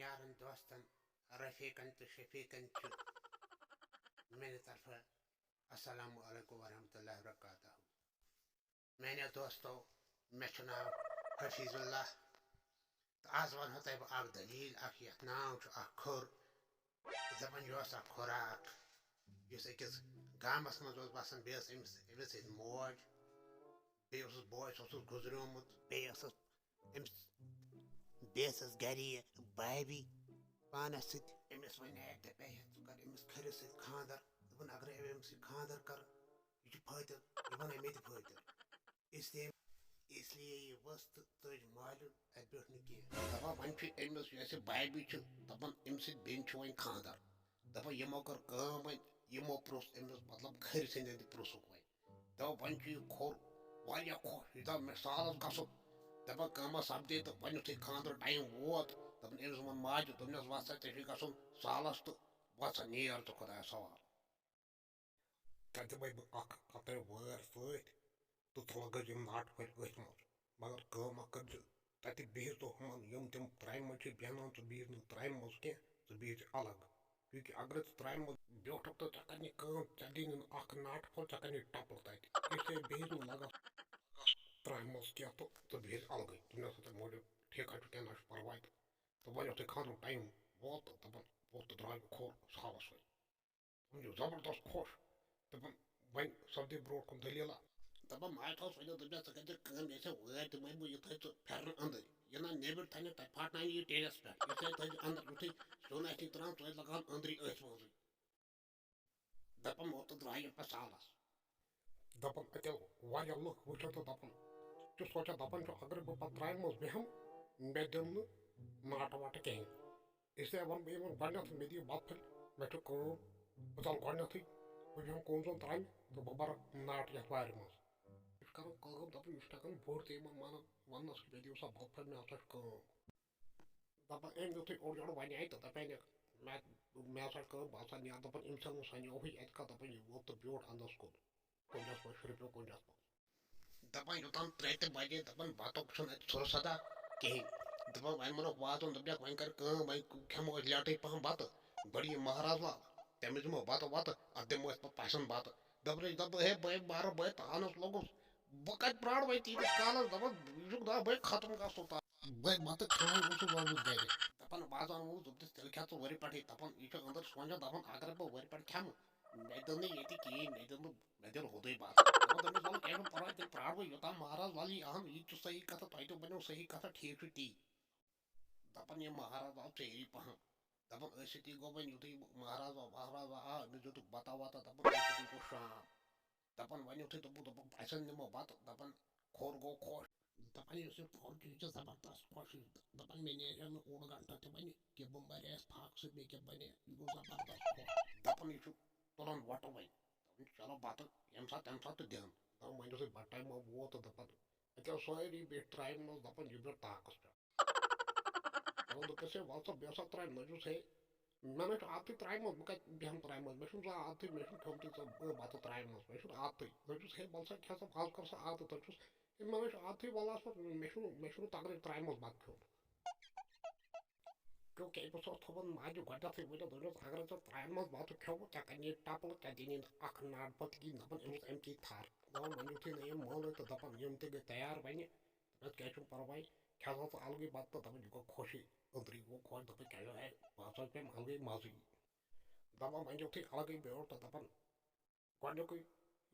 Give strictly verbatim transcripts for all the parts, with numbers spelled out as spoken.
یارن، دوستن، رفیقن تہٕ شفیقن چھُ میانہِ طرفہٕ السلام علیکم ورحمۃ اللہ وبرکاتہ۔ میانیو دوستو، مےٚ چھُ ناو حفیظ اللہ، تہٕ آز ونہو تۄہہِ بہٕ اکھ دٔلیٖل اکھ، یتھ ناو چھُ اکھ کھُر۔ دپان یہِ اوس اکھ کھُر اکھ، یُس أکِس گامس منٛز اوس بسان، بیٚیہِ ٲس أمِس، أمِس سۭتۍ موج، بیٚیہِ اوسُس بوے، سُہ اوسُس گُزریومُت، بیٚیہِ ٲسٕس أمِس، بیٚیہِ ٲسٕس گرِ یہِ بھابھی پانس سۭتۍ۔ أمِس وَنے اَکہِ دۄہ، "ہے، ژٕ کر أمِس کھرِس سۭتۍ خانٛدر؟" دوٚپُن، "اگرے أمۍ أمِس سۭتۍ خانٛدر کرٕ، یہِ چھُ فٲطر، یہِ بنایہِ مےٚ تہِ فٲطر۔" اس لیے، اس لیے یہِ ؤژھ تہٕ تٔج مالیُن اَتہِ پٮ۪ٹھ نہٕ کینٛہہ۔ دَپان، وۄنۍ چھُ أمِس، یۄس یہِ بھابھی چھِ، دَپان، أمۍ سٕنٛدِ بیٚنہِ چھُ وۄنۍ خانٛدر۔ دَپان، یِمو کٔر کٲم وۄنۍ، یِمو پرٛژھ أمِس، مطلب، کھرِ سٕنٛدٮ۪ن تہِ پرٛژھُکھ وۄنۍ۔ دوٚپ، وۄنۍ چھُ یہِ کھوٚر واریاہ خۄش، یہِ دوٚپ، "مےٚ چھُ سالس گژھُن۔" دَپان، کٲمہ سپدے تہٕ وۄنۍ یُتھُے خانٛدرُک ٹایم ووت، دَپان، أمِس ووٚن ماجہِ، دوٚپنَس، "وَتھ سا، ژےٚ چھُے گژھُن سالس تہٕ وَتھ سا، نیر ژٕ خۄدایَس حوالہٕ۔" تَتہِ دِمَے بہٕ اَکھ کَترِ وٲر سۭتۍ تہٕ ژٕ لَگٲوۍ یِم ناٹہٕ پھٔلۍ أتھۍ منٛز۔ مگر کٲم اَکھ کٔرۍ زِ، تَتہِ بِہِتھ ژٕ ہُمَن، یِم تِم ترٛامہِ منٛز چھِ بیٚہوان، ژٕ بِہِتھ نہٕ ترٛامہِ منٛز کینٛہہ، ژٕ بِہِتھ ژٕ الگ۔ کیونکہ اگرے ژٕ ترٛامہِ منٛز بیوٗٹھُکھ تہٕ ژےٚ کَرِ نہٕ کٲم، ژےٚ دِنۍ نہٕ اَکھ ناٹہٕ پھوٚل، ژےٚ کَرِ نہٕ ٹَپُر تَتہِ۔ اس لیے بِہِتھ نہٕ لَگَس ترٛامہِ منٛز کینٛہہ تہٕ ژٕ بِہِتھ الگٕے۔ دوٚپنَس، "ہَتہٕ مولوی، ٹھیٖک حظ چھُ، کینٛہہ نہ حظ چھُ پَرواے تہٕ۔" تہٕ وۄنۍ یُتھُے خانٛدرُک ٹایم ووت تہٕ دَپان ووت تہٕ درٛاے بہٕ کھوٚر سالَس سۭتۍ۔ تِم چھِ زبردست خۄش۔ دَپان، وۄنۍ سپدے برونٛٹھ کُن دٔلیٖلہ۔ دَپان، ماجہِ تھوس ؤنِتھ، دوٚپنَس، "ژٕ کٔرۍ زِ کٲم، یہِ چھےٚ وٲرۍ تہِ، وۄنۍ بہٕ یہِ تھٲے ژٕ پھٮ۪رنہٕ أنٛدٕرۍ۔ یہِ نہ نیٚبٕرۍ تھاونہِ، تَتہِ پھاٹناونہِ یہِ ٹیٖنَس پٮ۪ٹھ۔ یہِ تھٲے تھٲے زِ اَنٛدر، یُتھُے سیُن آسہِ نہٕ ترٛاوُن، ژٕ ٲسۍ لَگاوان أنٛدرٕے أتھۍ منٛزٕے۔" دَپان، ووت تہٕ درٛاے یہِ پَتہٕ سالَس۔ دَپان، اَتہِ واریاہ لُکھ وٕچھان تہٕ دَپان، چھُ سونٛچان، دَپان چھُ، اگر بہٕ پَتہٕ ترٛامہِ منٛز بیٚہمہٕ، مےٚ دِن نہٕ ناٹہٕ واٹہٕ کِہیٖنۍ۔ اس لیے وَنہٕ بہٕ یِمَن گۄڈٕنٮ۪تھ، مےٚ دِیِو بَتہٕ پھٔلۍ، مےٚ چھُ کٲم، بہٕ ژَلہٕ گۄڈٕنٮ۪تھٕے، بہٕ بیٚہمہٕ کٲم زَن ترٛامہِ تہٕ بہٕ بَرٕ ناٹہٕ یَتھ وارِ منٛز۔ یہِ چھُ کَران کٲم، دَپان، یہِ چھُ ہٮ۪کان بوٚڑ تہِ یِمَن وَنان، وَننَس، مےٚ دِیِو سا بَتہٕ پھٔلۍ، مےٚ ہسا چھُ کٲم۔ دَپان، أمۍ دیُتُے اورٕ یورٕ وَنے تہٕ دَپے نہٕ، مےٚ، مےٚ ہسا چھِ کٲم، بہٕ ہسا نیرٕ۔ دَپان، أمِس ہا ووٚن، سَنیوہٕے اَتہِ کَتھ، دَپان، یہِ ووت تہٕ بیوٗٹھ اَنٛدَس کُن، کُنجَس منٛز، شُرپیو کُنجَس منٛز۔ دَپان، یوٚتام ترٛےٚ تہِ بَجے، دَپان، بَتُک چھُنہٕ اَتہِ سُر صدا کِہیٖنۍ۔ دَپان، وۄنۍ ووٚنُکھ وازَن، دوٚپنَکھ، وۄنۍ کَر کٲم، وۄنۍ کھٮ۪مو أسۍ لیٹٕے پَہَم بَتہٕ۔ گۄڈٕ یہِ مہراز لال، تٔمِس دِمو بَتہٕ وَتہٕ، اَتھ دِمو أسۍ پَتہٕ پَژھٮ۪ن بَتہٕ۔ دَپان، دَپان، ہے، بہٕ ہے بارٕ، بہٕ ہے تانَس لوٚگُس، بہٕ کَتہِ پرٛارٕ وۄنۍ تیٖتِس کالَس؟ دَپان، یہِ چھُکھ دَپان، بہٕ ہے ختم گژھٕ توٚتام۔ بہٕ ہے بَتہٕ کھٮ۪وان اوسُس لوگمُت گَرِ۔ دَپان، وازَن ووٚنُس، دوٚپنَس، تیٚلہِ کھےٚ ژٕ ؤرِ پٮ۪ٹھٕے۔ دَپان، یہِ چھُ أنٛدٕر سونٛچان، دَپان، اَگرَے بہٕ ؤرِ پٮ۪ٹھ کھٮ۪مہٕ، مےٚ دِن نہٕ ییٚتہِ کِہیٖنۍ، مےٚ دِن نہٕ، مےٚ دِن ہُدٕے بَتہٕ۔ دَپان، دوٚپمَس، وَلہٕ کینٛہہ چھُنہٕ پَرواے، تیٚلہِ پرٛارٕ بہٕ یوٚتام مہراز وَلہِ یی اَہَن، یہِ تہِ چھُ صحیح کَتھا، تۄہہِ تہِ بَنیو صحیح کَتھا، ٹھیٖک چھُ تی۔ دَپان، یہِ مہراز آو ژیٖری پَہَم۔ دَپان، أتھۍ سۭتی گوٚو وۄنۍ یُتھُے مہراز آو، مہراز آو، آ، أمِس دیُتُکھ بَتہ وَتہ، دَپان، أتھۍ سۭتی گوٚو شام۔ دَپان، وۄنۍ یُتھُے دوٚپُکھ، دوٚپُکھ، اَسہِ نِمو بَتہٕ، دَپان، کھوٚر گوٚو خۄش۔ دَپان، یُس یہِ کھوٚر چھُ، یہِ چھُ زبردست خۄش۔ یہِ دَپان، مےٚ نیرِ ہا نہٕ اوٚڑ گھنٹہٕ تہِ وۄنۍ، کہِ بہٕ مَرِ آسہِ فاقہٕ سۭتۍ، مےٚ کیٛاہ بَنہِ؟ یہِ گوٚو زبردست خۄش۔ دَپان، یہِ چھُ تُلان وۄٹہٕ وۄنۍ۔ دَپان، چلو بَتہٕ ییٚمہِ ساتہٕ تَمہِ ساتہٕ تہٕ دِن۔ دَپان، وۄنۍ یُتھُے بَتہٕ ٹایمہ ووت تہٕ دَپان، اَتہِ ٲس سٲری بیٚیہِ ترٛامہِ منٛز، دَپان، یہِ بیوٗٹھ تاکَس پٮ۪ٹھ۔ ووٚن دوٚپنَس، "ہے، وَل سا، بیٚہہ سا ترٛامہِ منٛز۔" دوٚپُس، "ہے، مےٚ نہ چھُ عادتھٕے ترٛامہِ منٛز، بہٕ کَتہِ بیٚہمہٕ ترٛامہِ منٛز؟ مےٚ چھُنہٕ زانٛہہ عادتھٕے، مےٚ چھُنہٕ کھیوٚمتُے ژےٚ بَتہٕ ترٛامہِ منٛز، مےٚ چھُنہٕ عادتھٕے۔" دوٚپُس، "ہے، وَل سا، کھےٚ سا، آز کَر سا عادت۔" دوٚپُس، "ہے، مےٚ نہ چھُ عادتھٕے، وَلہٕ حظ پَتہٕ، مےٚ چھُنہٕ، مےٚ چھُنہٕ تَگٲنی ترٛامہِ منٛز بَتہٕ کھیوٚن۔" کیونکہ أمِس اوس تھوٚومُت ماجہِ گۄڈٕنٮ۪تھٕے ؤنِتھ، دوٚپنَس، "اگرَے ژےٚ ترٛامہِ منٛز بَتہٕ کھیوٚوُتھ، ژےٚ کَرِ نہٕ یہِ ٹَپلہٕ، ژےٚ دِنی نہٕ اَکھ ناٹہٕ پھٔلۍ کِہیٖنۍ۔" دَپان، أمِس اَمہِ کِنۍ تھَر۔ دَپان، وۄنۍ یُتھُے نہٕ أمۍ مونُے تہٕ دَپان، یِم تہِ گٔے تیار وَنہِ۔ دوٚپمَس، "کینٛہہ چھُنہٕ پَرواے، کھٮ۪س سا ژٕ اَلگٕے بَتہٕ۔" تہٕ دَپان، یہِ گوٚو خۄشٕے، أنٛدرٕے گوٚو خۄش، دَپان، "کیٛاہ یہِ ہے، بہٕ ہسا چھُس اَلگٕے مَزٕ یہِ۔" دَپان، وۄنۍ یُتھُے اَلگٕے بیوٗٹھ تہٕ دَپان، گۄڈٕنیُکُے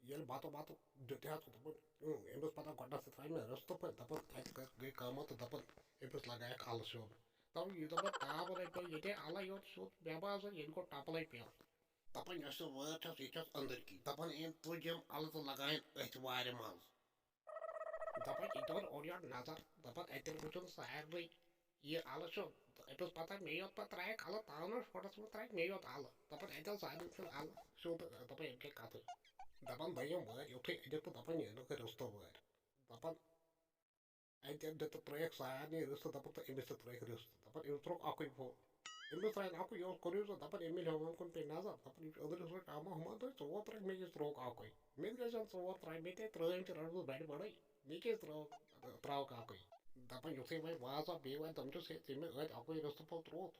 ییٚلہِ بَتہٕ وَتہٕ دیُت ہا تہٕ دوٚپُن، اۭں، أمِس پَتہ گۄڈٕنٮ۪تھٕے ترٛایہِ مےٚ رِستہٕ پھٔلۍ، دَپان، اَتہِ کٔر، گٔے کٲمہ تہٕ دَپان، أمِس لَگایَکھ اَلہٕ سیوٚد۔ دَپان، یہِ دَپان، تاپھ لَگہِ پٮ۪وان ییٚتے اَلَے یوت سیوٚد، مےٚ باسان، ییٚلہِ گوٚو ٹَپلَے پٮ۪وان۔ دَپان، یۄس یہِ وٲر چھَس، یہِ چھَس أنٛدٕرۍ کِنۍ۔ دَپان، أمۍ تُج یِم اَلہٕ تہٕ لَگایَن أتھۍ وارِ منٛز۔ دَپان، یہِ دِوان اورٕ یورٕ نظر، دَپان، اَتٮ۪ن وٕچھُن سارنٕے یہِ اَلہٕ چھُ۔ أمِس پَتہ، مےٚ یوت پَتہٕ ترٛایَکھ اَلہٕ، تاونَس فوٹَس منٛز ترٛایَکھ مےٚ یوت اَلہٕ۔ دَپان، اَتٮ۪ن سارنٕے چھُنہٕ اَلہٕ سیوٚد، دَپان، ییٚمہِ کیٛاہ کَتھٕے۔ دَپان، دوٚیِم وٲرۍ یُتھُے أنِتھ تہٕ دَپان، یہِ أنِکھ رِستہٕ وٲرۍ۔ دَپان، اَتہِ دِتھ تہٕ ترٛٲیِکھ سارنٕے رِستہٕ، دَپان، تہٕ أمِس تہِ ترٛٲیِکھ رِستہٕ۔ دَپان، أمِس ترٛووُکھ اَکُے پھوٚل۔ أمِس ترٛایہِ نہٕ اَکُے، یہِ اوس کُنُے زوٚن، دَپان، أمۍ ییٚلہِ ہٮ۪وان کُن پیٚیہِ نظر، دَپان، یہِ چھُ أنٛدرٕ سۭتۍ آمُت ہُمَن تہٕ ژور ترٛٲوِکھ، مےٚ کیٛازِ ترٛووُکھ اَکُے؟ مےٚ تہِ گژھن ژور ترٛاوٕنۍ، مےٚ تہِ ترٛٲوِم تہِ رَٹہٕ بہٕ بَڑِ بَڑٕے، مےٚ کیٛازِ ترٛٲوُکھ، ترٛاوُکھ اَکُے؟ دَپان یُتھُے وۄنۍ وازٕ آو بیٚیہِ وَنہِ تٔمۍ چھُس ہے ژےٚ مےٚ أتھۍ اَکُے رِستہٕ پھوٚل ترٛووُتھ،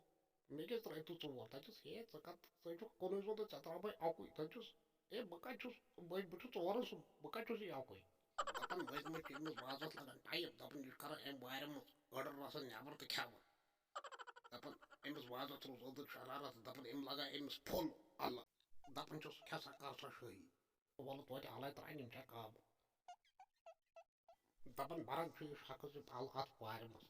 مےٚ کیٛازِ ترٛٲوِتھ ژٕ ژور؟ تَتہِ چھُس ہے ژٕ کَتھ، ژٕ چھُکھ کُنُے زوٚن تہٕ ژےٚ ترٛاوٕ بہٕ اَکُے۔ تَتہِ چھُس ہے بہٕ کَتہِ چھُس، بہٕ بہٕ چھُس ژورَن سُنٛد، بہٕ کَتہِ چھُس یہِ اَکُے؟ دَپان مٔنٛزۍ مٔنٛزۍ چھُ أمِس وازَس لَگان ٹایم، دَپان یہِ چھُ کَران اَمہِ وارِ منٛز أڑٕر رَژھا نٮ۪بَر تہٕ کھٮ۪وان۔ دَپان أمِس وازَس روٗز أنٛدٕر شرارت، دَپان أمۍ لَگان أمِس پھوٚل اَلہٕ۔ دَپان چھُس کھےٚ سا کَر سا شٲہی۔ وَلہٕ توتہِ اَلَے ترٛاونہِ یِم چھا قابوٗ۔ دَپان بَران چھُ یہِ شخص یہِ اَلہٕ اَتھ وارِ منٛز۔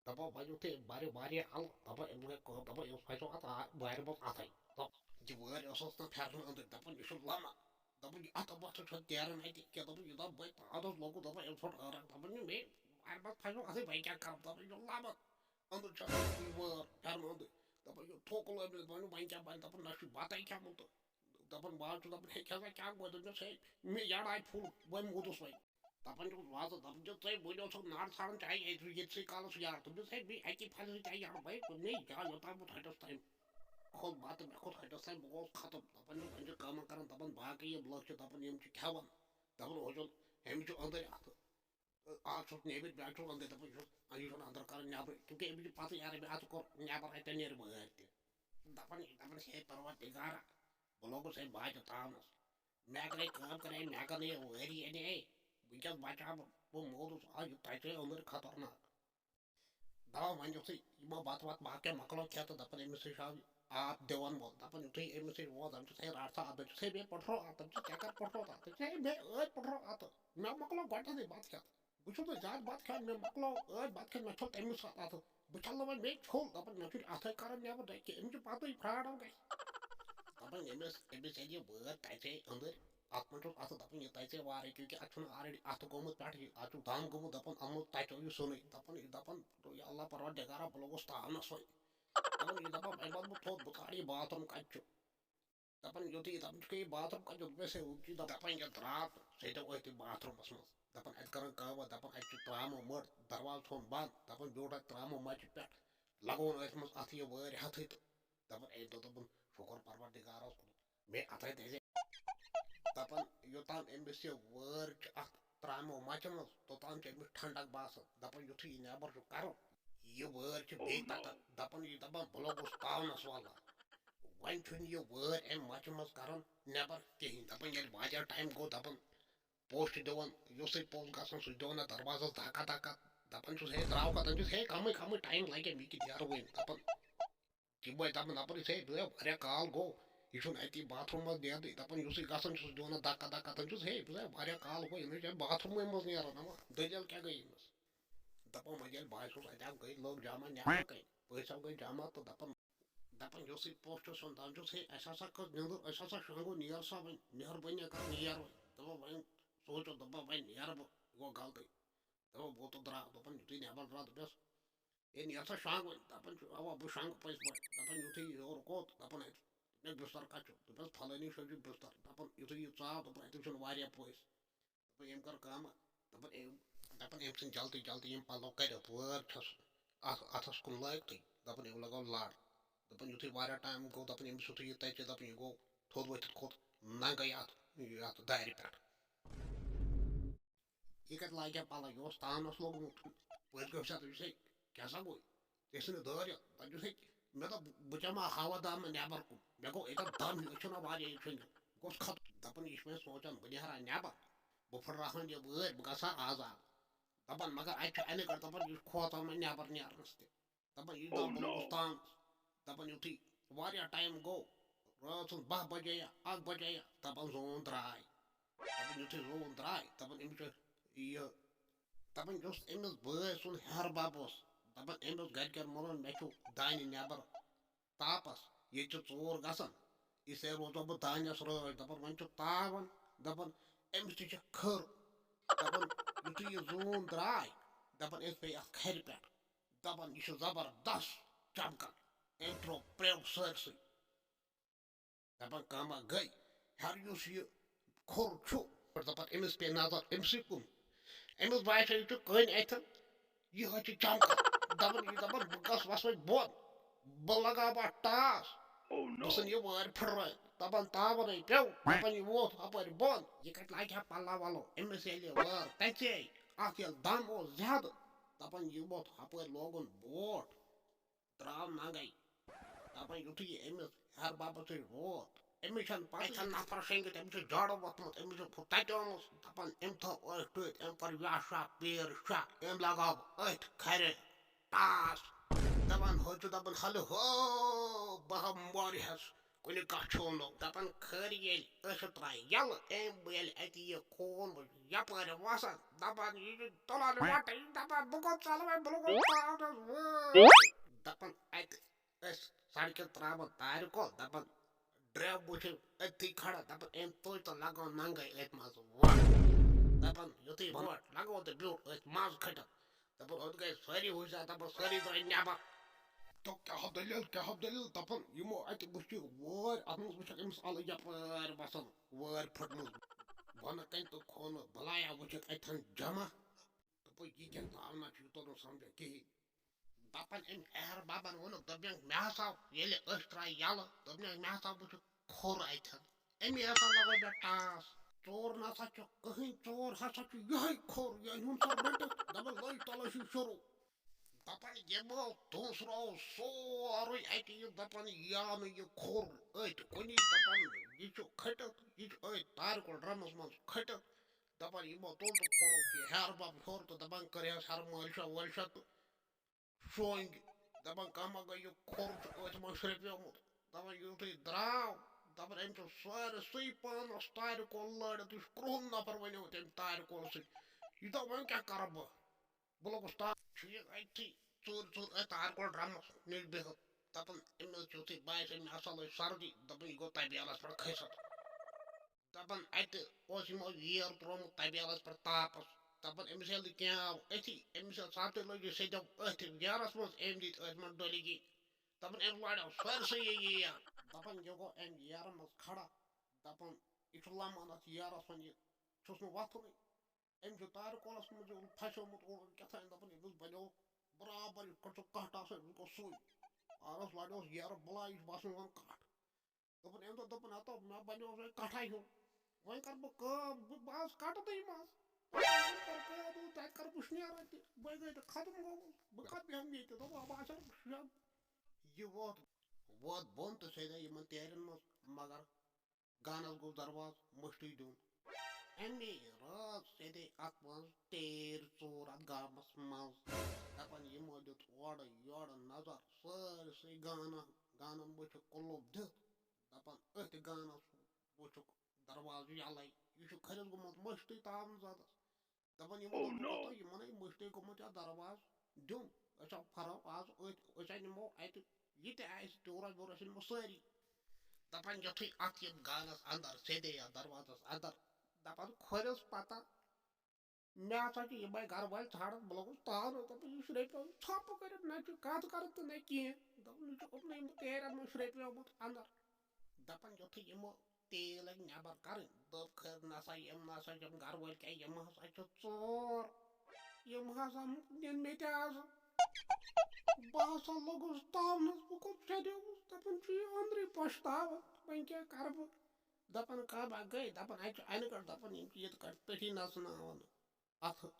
دَپان وۄنۍ یُتھُے بَرِ واریاہ اَلہٕ، دَپان أمِس گٔے کٲم، دَپان أمِس پھَسیو اَتھ آ-، وارِ منٛز اَتھَے۔ دَپ-، یہِ وٲرۍ ٲس نہٕ پھٮ۪رنہٕ أنٛدٕرۍ، دَپان یہِ چھُ لَمان۔ دَپان یہِ اَتھ وَتھ چھُ نیران اَتہِ کینٛہہ، دَپان یہِ دَپ بہٕ پانَس لوٚگُس، دَپان أمۍ ژھوٚٹ عٲرَق، دَپان یہِ مے وارِ منٛز پھَسیو اَتھَے، وۄنۍ کیٛاہ کَرٕ، دَپان یہِ چھُ لَمان۔ أنٛدٕرۍ چھُ آسان یہِ وٲر پھٮ۪رنہٕ أنٛدٕرۍ، دَپان یہِ تھوٚکُل أمِس، دَپان وۄنۍ کیٛاہ بَنہِ، دَپان نہ چھُے بَتَے کھٮ۪مُت تہٕ۔ دَپان وازٕ چھُ دَپان ہے کھےٚ سا کیٛاہ گوٚو، دوٚپمَس ہے مےٚ یَڑاے پھوٚل، وۄنۍ موٗدُس وۄنۍ۔ دَپان چھُس وازٕ، دَپان چھُس ژَے بٔنۍ اوسُکھ نار ژھانڈان چاہے ییٚتہِ ییٚتہِ سٕے کالَس یار، دوٚپمَس ہے مےٚ اَکی پھَلہِ سۭتۍ آیہِ یَڑ بَے، مےٚ یہِ جاے یوٚتام بہٕ تھٔٹِس تام کھوٚت بَتہٕ، مےٚ کھوٚت ۂٹِس تام، بہٕ گوٚوُس ختم۔ دَپان چھُس وۄنۍ چھِ کٲمہ کَران، دَپان باقٕے یِم لُکھ چھِ دَپان یِم چھِ کھٮ۪وان، دَپان اوس زیُن ہُمِس چھُ أنٛدٕرۍ اَتھٕ۔ اَکھ چھُس نیٚبٕرۍ، بیٛاکھ چھُس أنٛدٕرۍ، دَپان یہِ چھُس، یہِ چھُنہٕ اَنٛدر کَرُن نٮ۪برٕے، کیونکہ أمِس چھِ پَتہٕ یارٕ، أمۍ اَتھٕ کوٚر نٮ۪بر، اَتہِ نیرِ وٲرۍ تہِ۔ دَپان، دَپان ہے پروردگارا، بہٕ لوٚگُس ہے باجہِ تاونَس۔ مےٚ کَرے کٲم، کَرے، مےٚ کَرے وٲری اَنے۔ وٕنکٮ۪س بَچاو بہٕ، بہٕ موٗدُس، آ، یہِ تَتہِ چھُ أنٛدٕرۍ خطرناک۔ دَپان وۄنۍ یُتھُے یِمو بَتہٕ وَتہٕ باقٕے مۄکلو کھٮ۪تھ تہٕ دَپان أمِس نِش آو آب دِوان وول۔ دَپان یُتھُے أمِس نِش ووت، دَپان چھُس ہے رَٹھ سا اَتھ، دَپان چھُس ہے مےٚ پٔٹھرو اَتھ، دَپان چھُس ژےٚ کَر پٔٹھرو اَتھ؟ دَپان چھُس ہے مےٚ ٲدۍ پٔٹھرو اَتھٕ، مےٚ مۄکلو گۄڈٕنٮ۪تھٕے بَتہٕ کھٮ۪تھ۔ بہٕ چھُس نہٕ زیادٕ بَتہٕ کھٮ۪وان، مےٚ مۄکلو ٲدۍ بَتہٕ کھٮ۪تھ، مےٚ چھوٚل تَمی ساتہٕ اَتھٕ۔ بہٕ چھَلہٕ وۄنۍ مے چھوٚل، دَپان مےٚ چھُ اَتھَے کَران نٮ۪بر، دَپہِ کہِ أمِس چھُ پَتہٕ یہِ پھرٛاٹَن گژھِ۔ دَپان ییٚمِس، أمِس ییٚلہِ یہِ وٲر تَژے أنٛدٕرۍ، اَتھ منٛز چھُس اَتھٕ دَپان یہِ تَژے وارَے، کیونکہِ اَتھ چھُنہٕ already اَتھٕ گوٚمُت پٮ۪ٹھٕ، اَتھ چھُ دَم گوٚمُت، دَپان اَتھ منٛز تَژیو یہِ سیُنٕے۔ دَپان یہِ، دَپان، یا اللہ پروردگارا، بہٕ لوٚگُس تاونَس وۄنۍ۔ دَپان یہِ، دَپان وۄنۍ وَنہٕ بہٕ تھوٚد، بہٕ ژھانٛڈٕ یہِ باتھ روٗم کَتہِ چھُ۔ دَپان یُتھُے یہِ دَپان چھُ یہِ باتھ روٗم کَتہِ چھُ، دوٚپمَس ہے ہُتہِ چھُ، دَپان یہِ درٛاو تہٕ سُہ تہِ أتھۍ باتھ روٗمَس منٛز۔ دَپان اَتہِ کَران کٲم، دَپان اَتہِ چھُ ترٛامہٕ مٔٹ، دَروازٕ تھوٚوُن بنٛد، دَپان بیوٗٹھ اَتہِ ترٛامہٕ مَچہِ پٮ۪ٹھ، لَگووُن أتھۍ منٛز اَتھٕ یہِ وٲرۍ ہٮ۪تھٕے تہٕ دَپان أمۍ دوٚپ، دوٚپُن شُکُر پروردگارَس کُن، مےٚ اَتھَے دَزے۔ دَپان یوٚتام أمِس یہِ وٲر چھِ اَتھ ترٛامو مَچہِ منٛز، توٚتام چھِ أمِس ٹھنٛڈک باسان۔ دَپان یُتھُے یہِ نٮ۪بَر چھُ کَرُن، یہِ وٲر چھِ بیٚیہِ تَتان۔ دَپان یہِ دَپان بہٕ لوٚگُس تاونَس وَلہٕ۔ وۄنۍ چھُنہٕ یہِ وٲر اَمہِ مَچہِ منٛز کَران نٮ۪بَر کِہیٖنۍ۔ دَپان ییٚلہِ واریاہ ٹایم گوٚو، دَپان پوٚژھ چھُ دِوان، یُس سُہ پوٚژھ گژھان، سُہ چھُ دِوان اَتھ دروازَس دَکا دَکا۔ دَپان چھُس ہے درٛاو کَتھ، دَپان چھُس ہے کَمٕے کَمٕے ٹایم لَگہِ مےٚ کہِ نیرٕ وۄنۍ۔ دَپان یِم ٲسۍ دَپان، دَپان یُس ہے بہٕ ہے واریاہ کال گوٚو، یہِ چھُنہٕ اَتی باتھ روٗم منٛز نیرنٕے۔ دَپان یُس یہِ گژھان چھُس دِوان اَتھ دَکا دَکا، دَپان چھُس ہے بہٕ ہے واریاہ کال گوٚو، یہِ نہٕ چھُ باتھ روٗمٕے منٛز نیران۔ دَپان دٔلیٖل کیٛاہ گٔے أمِس؟ دَپان وۄنۍ ییٚلہِ باسیوس اَتہِ آو گٔے لوٚگ جمع نٮ۪برٕ کَنہِ، پٔژھۍ آو گٔے جمع تہٕ دَپان، دَپان یُس یہِ پوٚژھ چھُ سُہ دَپان چھُس ہے اَسہِ ہسا کٔژ نیٚنٛدٕر، أسۍ ہسا شۄنٛگو، نیر سا وۄنۍ، مہربٲنی کَر نیر وۄنۍ۔ دَپان وۄنۍ سونٛچو، دَپان وۄنۍ نیرٕ بہٕ، یہِ گوٚو غلطٕے۔ دَپان بہٕ تہٕ درٛاو، دَپان یُتھُے نٮ۪بَر درٛاو، دوٚپمَس، ہے نیر سا شۄنٛگ وۄنۍ۔ دَپان چھُ اَوا بہٕ شۄنٛگہٕ پٔزۍ پٲٹھۍ۔ دَپان یُتھُے یہِ ہیوٚر کھوٚت، دَپان اَتہِ، دوٚپمَس بِستَر کَتہِ چھُ؟ دوٚپمَس فَلٲنی جایہِ چھُ بِستَر۔ دَپان یُتھُے یہِ ژاو، دَپان اَتہِ چھُنہٕ واریاہ پٔژھۍ۔ دَپان أمۍ کٔر کٲمہ، دَپان أمۍ، دَپان أمۍ ژھٕنۍ جلدی جلدی یِم پَلو کٔرِتھ، وٲر چھَس اَتھ اَتھَس کُن لٲگتٕے، دَپان أمۍ لَگٲو لَر۔ دَپان یُتھُے واریاہ ٹایم گوٚو، دَپان أمِس یُتھُے یہِ تَژِ، دَپان یہِ گوٚو تھوٚد ؤتھِتھ کھوٚت ننٛگَے اَتھ، یَتھ دارِ پٮ۪ٹھ۔ یہِ کَتہِ لاگہِ ہا پَلو؟ یہِ اوس تانَس لوٚگمُت۔ پٔتۍ کِنۍ وٕچھان تٔمِس، ہے، کیٛاہ سا گوٚو؟ ژےٚ ٲسٕے نہٕ دٲر یَتھ۔ دَپان چھُس، ہے، مےٚ دوٚپ، بہٕ چَمہٕ ہا ہوا دامہٕ نٮ۪بَر کُن۔ مےٚ گوٚو ییٚتٮ۪تھ دَم ہیوٗ، أسۍ چھِنہ واریاہ ییٚتہِ شۄنٛگِتھ۔ بہٕ گوٚوُس ختم۔ دَپان، یہِ چھُ مےٚ سونٛچان، بہٕ نیرٕ ہا نٮ۪بَر، بہٕ پھٕٹراوہَن یہِ وٲرۍ، بہٕ گژھٕ ہا آزاد۔ دَپان، مگر اَتہِ چھُ اَنہِ گٔٹۍ دَپان، یہِ چھُ کھوژان وۄنۍ نٮ۪بَر نیرنَس تہِ۔ دَپان، یہِ دَپان، بہٕ لوٚگُس تانَس۔ دَپان، یُتھُے واریاہ ٹایم گوٚو، رٲژ ہٕنٛز باہ بجے یا اَکھ بجے یا، دَپان، زوٗن درٛاے۔ دَپان، یُتھُے زوٗن درٛاے، دَپان، أمِس چھُ یہِ، دَپان، یُس أمِس بٲے سُنٛد ہیٚہَر بَب اوس، دَپان، أمۍ اوس گَرِکٮ۪ن ووٚنمُت، مےٚ چھُ دانہِ نٮ۪بَر تاپَس، ییٚتہِ چھِ ژوٗر گژھان، اِسلیے روزو بہٕ دانٮ۪س رٲچھ۔ دَپان، وۄنۍ چھُ تاوَن، دَپان، أمِس تہِ چھِ کھٔر۔ دَپان، یُتھُے یہِ زوٗن درٛاے، دَپان، أسۍ پیٚیہِ اَتھ کھَرِ پٮ۪ٹھ۔ دَپان، یہِ چھُ زبردست چمکان۔ أمۍ ترٛوو پرٛٮ۪و سٲرسٕے۔ دَپان، کٲمہ گٔے۔ ہیٚرِ یُس یہِ کھوٚر چھُ، دَپان، أمِس پیٚیہِ نظر أمسٕے کُن۔ أمِس باسیٚو، یہِ چھُ کٔنۍ اَتھٮ۪ن، یہِ حظ چھِ چمکان۔ دَپان، یہِ دَپان، بہٕ گژھٕ وَسہٕ وۄنۍ بۄن، بہٕ لَگاوٕ اَتھ ٹاس، بہٕ ژھٕنہٕ یہِ وٲرۍ پھٕٹرٲوِتھ۔ دَپان، تاوَنے پیوٚو، دَپان، یہِ ووت ہُپٲرۍ بۄن۔ یہِ کَتہِ لاگہِ ہا پَلو وَلو؟ أمِس ییٚلہِ یہِ وٲر تَژے، اَتھ ییٚلہِ دَم اوس زیادٕ، دَپان یہِ ووٚتھ ہُپٲرۍ لوگُن بوٹھ، درٛاو ننٛگَے۔ دَپان یُتھُے یہِ أمِس ہیٚہَر بَبَس نِش ووت، أمِس چھَنہٕ پَتہٕ چھَنہٕ نفر شۄنٛگِتھ، أمِس چھُ جَڑ ووٚتھمُت، أمِس چھُ ہُہ تَتہِ آمُت۔ دَپان أمۍ تھٲو أتھۍ ٹٲٹھۍ، أمۍ کٔر یا شاہ پیر شاہ، أمۍ لگاو أتھۍ کھرِ ٹاس۔ دَپان ہُہ چھُ دَپان ہَلہٕ ہو، بہٕ ہا مورِہَس کُنہِ کَتھ چھُو نہٕ۔ دَپان خٲر ییٚلہِ أسۍ ترٛایہِ یَلہٕ، أمۍ بہٕ ییٚلہِ اَتہِ یہِ خوٗن وُچھ یَپٲرۍ وَسان، دَپان یہِ چھُ تُلان وَٹہٕ، یہِ دَپان بہٕ کوٚت ژَلہٕ وۄنۍ، بہٕ لوٚگُس پاورَس وٲے۔ دَپان اَتہِ أسۍ سڑکہِ ترٛاوان تارِ کول، دَپان ڈرٛیو وٕچھِو أتھی کھڑا، دَپان أمۍ تُج تہٕ لگٲو ننٛگَے أتھۍ منٛز وَٹھ۔ دَپان یُتھُے وَٹھ لگوو تہٕ بیوٗٹھ أتھۍ منٛز کھٔٹِتھ۔ دَپان اوٚت گٔے سٲری ہُشیار، دَپان سٲری درٛاے نٮ۪بر۔ دوٚپ کیٛاہ ہو دٔلیٖل، کیٛاہ ہو دٔلیٖل؟ دَپان یِمو اَتہِ وٕچھ یہِ وٲرۍ، اَتھ منٛز وٕچھکھ أمِس اَلہٕ یَپٲرۍ وَسان وٲرۍ پھٔٹمٕژ۔ بۄنہٕ کَنہِ تہٕ کھوٚنہٕ بَلایا وٕچھکھ اَتہِ تھَن جمع۔ دوٚپُکھ یہِ کیٛاہ تاونا چھُ، یہِ توٚر نہٕ سَمجھا کِہیٖنۍ۔ دَپان أمۍ ہیٚہَر بَبَن ووٚنُکھ، دوٚپنَکھ مےٚ ہسا ییٚلہِ أسۍ ترٛایہِ یَلہٕ، دوٚپنَکھ مےٚ ہسا وٕچھُکھ کھوٚر اَتھٮ۪ن۔ أمی ہسا لگٲو مےٚ ٹاس۔ ژوٗر نہ سا چھُ کٕہٕنۍ، ژوٗر ہسا چھُ یِہوٚے کھوٚر، یہِ أنۍ ہُن سا رٔٹِتھ، دَپان لٔج تَلٲشی شروٗع۔ دَپان یِمو دوٗسروو سورُے اَتہِ یہِ، دَپان یہِ آو نہٕ یہِ کھوٚر أتھۍ کُنی، دَپان یہِ چھُ کھٔٹِتھ، یہِ چھُ أتھۍ تارِ کول ڈرٛمَس منٛز کھٔٹِتھ۔ دَپان یِمو تُل تہٕ کھوٚرُکھ یہِ ہیٚہَر بَب ہیوٚر تہٕ دَپان کٔرِہَس ہیٚہَر مٲلۍ شاہ وٲلۍ شاہ تہٕ شۄنٛگۍ۔ دَپان کانٛہہ ما گٔے یہِ کھوٚر چھُ أتھۍ منٛز شرٛپیومُت۔ دَپان یُتھُے درٛاو، دَپان أمۍ چھُ سٲرسٕے پانَس تارِ کول لٲرِتھ، یہِ چھُ کرٛہُن نفر وَنیو تٔمۍ تارِ کول سۭتۍ۔ یہِ دوٚپ وۄنۍ کیٛاہ کَرٕ بہٕ؟ بہٕ لوٚگُس تارِ، چھُ یہِ أتھی ژوٗرِ ژوٗرِ أتھۍ تارِ کول ڈرٛمَس نِش بِہِتھ۔ دَپان أمِس یُتھُے باسے مےٚ ہسا لٔج سردی، دَپان یہِ گوٚو طبیلَس پٮ۪ٹھ کھٔسِتھ۔ دَپان اَتہِ اوس یِمو ییر ترٛوومُت طبیلَس پٮ۪ٹھ تاپَس۔ دَپان أمِس ییٚلہِ نہٕ کینٛہہ آو أتھی، أمِس ییٚلہِ سردی لٔج، یہِ سیٚدیو أتھۍ ییرَس منٛز، أمۍ دِتۍ أتھۍ منٛز ڈُلگی۔ دَپان أمۍ لاریو سٲرسٕے یہِ ییر۔ دَپان یہِ گوٚو اَمہِ ییرٕ منٛز کھڑا۔ دَپان یہِ چھُ لَمان اَتھ ییرَس وۄنۍ، یہِ چھُس نہٕ وۄتھُنٕے۔ أمۍ چھُ تارِ کولَس منٛز یہِ پھَسیومُت اوڑ کیٛاہ تام، دَپان أمِس بَنیو برابر یِتھ کٲٹھۍ سُہ کَٹھ آسان، أمِس گوٚو سُے۔ اَہَن حظ، لاریوس ییرٕ بَلاے، یہِ چھُ باسان زَن کَٹھ۔ دوٚپُن، أمۍ دوٚپ، دوٚپُن، ہَتو، مےٚ بَنیو وۄنۍ کَٹھَے ہیوٗ۔ وۄنۍ کَرٕ بہٕ کٲم، بہٕ، بہٕ آس کَٹہٕ تہٕ یِم آس۔ وۄنۍ کَرٕ کٲم، تَتہِ کَرٕ بہٕ شنیرا تہِ۔ بہٕ گٔے تہٕ ختم گوٚوُس۔ بہٕ کَتھ بیٚہمہٕ ییٚتہِ؟ دوٚپُن، بہٕ آسہٕ ہا شیٚن۔ یہِ ووت، ووت بۄن تہٕ سیٚدے یِمَن تیرٮ۪ن منٛز، مگر گانَس گوٚو دروازٕ مٔشتٕے دیُن۔ اَمے رٲژ سیٚدے اَتھ منٛز تیرۍ ژور اَتھ گامَس منٛز۔ دَپان یِمو دیُت اورٕ یورٕ نظر، سٲرسٕے گانَن، گانَن وٕچھُکھ قُلُف دِتھ۔ دَپان أتھۍ گانَس وٕچھُکھ دروازٕ یَلَے۔ یہِ چھُ کھٔرِس گوٚمُت مٔشتٕے تاونہٕ زَدَس۔ دَپان یِمو Oh, دوٚپُکھ، no! ہَتو یِمَن ہے مٔشتٕے گوٚمُت یَتھ دروازٕ دیُن۔ أسۍ ہا پھَرو آز أتھۍ، أسۍ ہا نِمو اَتہِ یہِ تہِ آسہِ تیوٗرا ویوٗرا، أسۍ نِمو سٲری۔ دَپان یُتھُے اَتھ یِم گانَس اَندَر، سیٚدے یَتھ دروازَس اَندَر، دَپان کھوٚرِس پَتہ، مےٚ ہسا چھِ یِمَے گَرٕ وٲلۍ ژھانٛڈان، بہٕ لوٚگُس تاونہٕ، دَپان یہِ شرٛپیو ژھۄپہٕ کٔرِتھ، نہ چھِ کَتھ کَران تہٕ نہ کینٛہہ۔ دَپان یہِ چھُ اُکنُے یِم تیرٮ۪ن منٛز شرٛپیومُت اَندَر۔ دَپان یُتھُے یِمو تیٖل لٔگۍ نٮ۪بَر کَرٕنۍ، دوٚپ خٲر نہ سا یِم نہ سا چھِ یِم گَرٕ وٲلۍ کینٛہہ، یِم ہسا چھِ ژور۔ یِم ہسا نِن مےٚ تہِ آز۔ بہٕ ہسا لوٚگُس تاونَس، بہٕ کوٚت سیٚدیومُس، دَپان چھُ یہِ أنٛدرٕے پَشتاوان، وۄنۍ کیٛاہ کَرٕ بہٕ؟ دَپان کَب اَکھ گٔے، دَپان اَتہِ چھُ اَنہِ گٔٹۍ، دَپان یِم چھِ یِتھ کٲٹھۍ پیٚٹھی نَژناوان اَتھٕ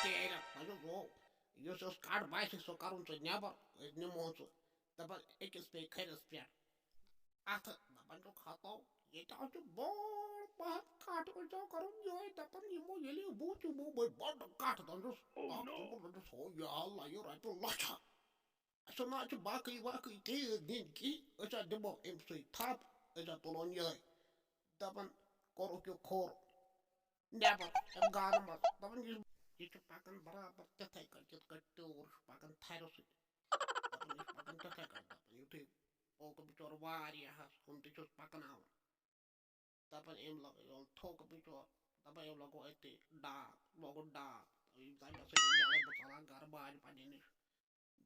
تیرٮ۪ن۔ وۄنۍ گوٚو، یُس یُس کَٹھ باسہِ سُہ کَرُن ژٕ نٮ۪بَر، أسۍ نِمہون ژٕ۔ دَپان أکِس پیٚیہِ کھٔرِس پٮ۪ٹھ اَتھٕ، دَپان چھُکھ ہَتو، ییٚتہِ حظ چھُ بوٚڑ پَہَم کَٹھ، أسۍ چھِ کَرُن یِہوٚے، دَپان یِمو ییٚلہِ یہِ بوٗز، یِمو بٔرۍ بَڑٕ کَٹھ، دَپان چھُس، Oh, اَکھ no! چھُ، دَپان چھُس، ہو یا اللہ، یہِ رۄپیہِ لَچھا۔ اَسہِ نہ حظ چھِ باقٕے واقٕے تیٖر دِنۍ کِہیٖنۍ، أسۍ حظ دِمو أمۍ سٕے تھَپھ، أسۍ حظ تُلون یِہوٚے۔ دَپان کوٚرُکھ یہِ کھوٚر نٮ۪بَر اَمہِ گانہٕ منٛز۔ دَپان یہِ، یہِ چھُ پَکان برابر تِتھَے کٔنۍ، یِتھ کٔنۍ تیوٗر چھُ پَکان تھَرِ سۭتۍ۔ دَپان یہِ چھُ پَکان تِتھَے کٔنۍ۔ دَپان یُتھُے پوٚک بِچور واریاہَس، ہُم تہِ چھُس پَکناوان۔ دَپان أمۍ لَگ-، یہِ اوٚن تھوٚک بِچور۔ دَپان أمۍ لَگوو أتی ڈاکھ، لوگُن ڈاکھ۔ یِم زَن مےٚ سۭتۍ یَلَے بہٕ ژَلان گَرٕ باجہِ پنٛنہِ نِش۔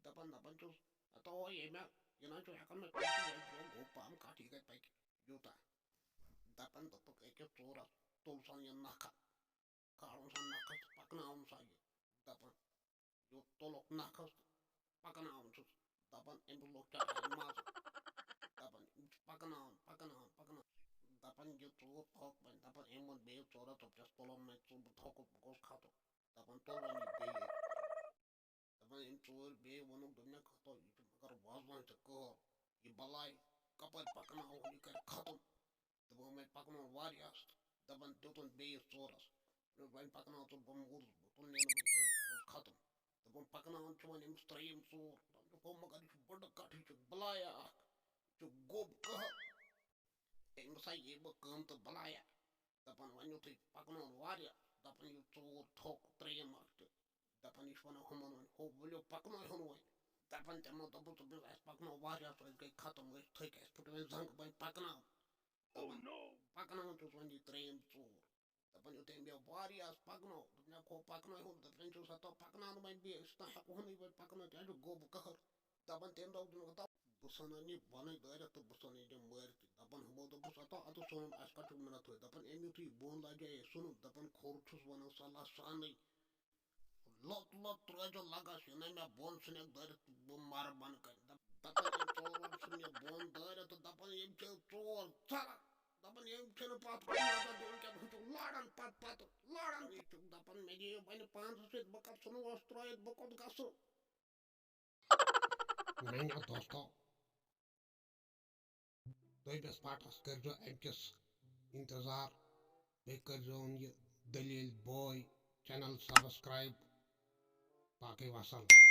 دَپان، دَپان چھُس، ہَتو ییٚمہِ، یہِ نہ چھُ ہٮ۪کان مےٚ پٔکِتھ، یہِ گوٚو پَہَم کَٹھ، یہِ کَتہِ پَکہِ یوٗتاہ؟ دَپان دوٚپُکھ أکِس ژورَس، تُل سا یہِ نَکھٕ، کھالُن سا نَکھَس، پَکناوُن سا یہِ۔ دَپان یوٚت تُلُکھ نَکھَس، پَکناوُن چھُس۔ دَپان أمِس لوٚگ چَکرَس مَزٕ۔ دَپان یِم چھِ پَکناوان، پَکناوان، پَکناوان۔ دَپان یہِ ژوٗر تھوٚک وۄنۍ، دَپان أمۍ ووٚن بیٚیِس ژورَس، دوٚپنَس، تُلُن مےٚ ژٕ، بہٕ تھوٚکُس، بہٕ گوٚژھ کھَتُن۔ دَپان تُل وۄنۍ یہِ بیٚیہِ۔ ژوٗر بیٚیہِ ووٚنُکھ، دوٚپنَکھ، ہتو، یہِ چھُ مگر وازوان ژےٚ قہر، یہِ بلاے کَپٲرۍ پَکناوون، یہِ کَرِ ختم۔ دوٚپُن، وۄنۍ پَکنووُن واریاہَس، دَپان دیُتُن بیٚیِس ژورَس۔ وۄنۍ پَکناو ژٕ، بہٕ موٗدُس، بہٕ تُل نہٕ وۄنۍ کینٛہہ، بہٕ اوسُس ختم۔ دوٚپُن، پَکناوان چھُ وۄنۍ أمِس ترٛیٚیِم ژور۔ دوٚپُن، مگر یہِ چھُ بٔڑٕ کَٹھ، یہِ چھُ بَلایا اَکھ، یہِ چھُ گوٚب قہر۔ أمِس ہا یی بہٕ کٲم تہٕ بَلایا۔ دَپان، وۄنۍ یُتھُے پَکنووُن واریاہ، دَپان، یہِ ژور تھوٚک ترٛیٚیِم اَکھ تہِ۔ دَپان، یہِ چھُ وَنان ہُمَن وۄنۍ، ہُہ ؤلِو پَکنٲیہُن وۄنۍ۔ دَپان، تِمو دوٚپُکھ، دوٚپُکھ، اَسہِ پَکنوو واریاہ، سُہ أسۍ گٔے ختم، أسۍ تھٔکۍ، اَسہِ پھٕٹۍ وۄنۍ زَنٛگ، وۄنۍ پَکناو۔ دَپان، پَکناوان چھُس وۄنۍ یہِ ترٛیٚیِم ژور۔ دَپان، یُتھُے مےٚ واریاہَس پَکنوو، دوٚپنَکھ، ہُہ پَکنٲیہُن، دَپان چھُس، ہَتو پَکناونہٕ وۄنۍ بیٚیہِ، أسۍ چھِنہٕ ہٮ۪کہٕ ہونٕے وۄنۍ پَکنٲوِتھ، یہِ چھُ گوٚب قہر۔ دَپان، تٔمۍ دوٚپ، دوٚپُن، ہَتو، بہٕ ژھٕنَن یہِ بۄنٕے دٲرِتھ تہٕ بہٕ ژھٕنَن یہِ مٲرِتھ۔ دَپان، ہُمو دوٚپُس، ہَتو، اَتَس ژھٕنُن، اَسہِ کَتہِ چھُکھ مِنَت تھٲوِتھ؟ دَپان، أمۍ یُتھُے بۄن لَجے ژھٕنُن، دَپان، کھوٚر چھُس وَنان سَلَس سانٕے۔ لوٚت لوٚت ترٛٲوزیو لَگَس، یہِ نَے مےٚ بۄن ژھٕنٮ۪کھ دٲرِتھ، بہٕ مَرٕ بۄنہٕ کَنہِ۔ دَپ-، دَپان، أمۍ ژور وَن ژھٕن مےٚ بۄن دٲرِتھ تہٕ دَپان، یِم چھِ ژور ژَلَن۔ دَپان، یِم چھِنہٕ پَتہٕ کُن نظر دِوان کینٛہہ، تِم چھِ لاران پَتہٕ پَتہٕ، لاران۔ یہِ چھُکھ دَپان، مےٚ دِیِو وۄنۍ پانسٕے سۭتۍ، بہٕ کَتھ ژھٕنہٕ وَس ترٛٲوِتھ، بہٕ کوٚت گژھٕ؟ میٛانیو دوستو، دوٚیمِس پارٹَس کٔرۍزیو اَمہِ کِس اِنتظار، بیٚیہِ کٔرۍزیون یہِ دٔلیٖل بوے channel subscribe۔ باقٕے وَسَلام۔